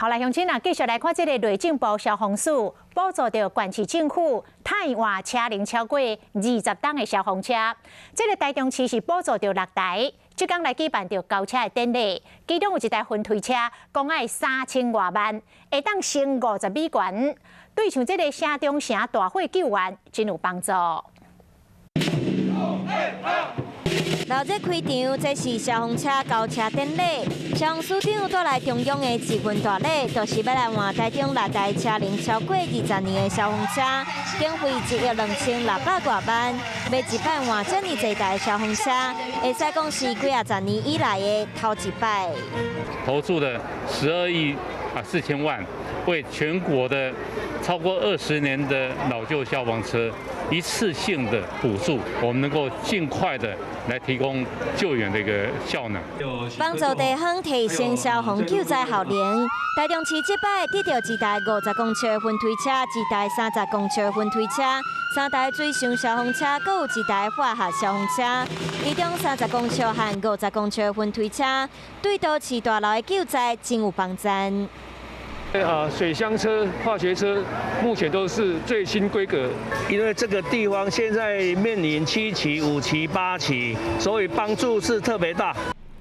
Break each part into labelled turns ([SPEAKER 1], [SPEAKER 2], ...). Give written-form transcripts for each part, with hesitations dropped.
[SPEAKER 1] 好來，鄉親啊，繼續來看這个內政部消防署補助著縣市政府汰換車齡超過20冬的消防車。這个台中市是補助著六台，這工來舉辦著交車的典禮，其中有一台雲推車，講愛3000外萬，會當升50米懸，對像這个城中城大火救援真有幫助。
[SPEAKER 2] 熱鬧開場，這是消防車交車典禮。消防署長帶來中央的這份大禮，就是欲來換台中六台車齡超過20年的消防車，經費1億2600外萬，欲一擺換遮爾濟台消防車，會使講是幾仔十年以來的頭一擺。
[SPEAKER 3] 投注了12億啊4000萬，為全國的超過20年的老舊消防車一次性的補助，我們能夠盡快的來提供救援的一個效能。
[SPEAKER 2] 幫助地方提升消防救災效能。台中市這擺得著一台50公尺的雲推車，一台30公尺的雲推車，三台水上消防車，閣有一台化學消防車。其中30公尺和50公尺的雲推車，對都市大樓的救災真有幫助。
[SPEAKER 4] 啊，水箱車、化學車目前都是最新規格。
[SPEAKER 5] 因為這個地方現在面臨七期、五期、八期，所以幫助是特別大。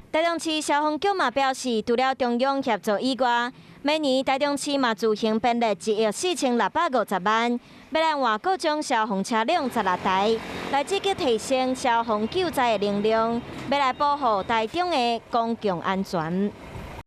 [SPEAKER 2] 台中市消防局嘛表示，除了中央協助以外，每年台中市嘛自行編列1億4650萬，欲來換各種消防車輛16台，來積極提升消防救災的能量，欲來保護台中的公共安全。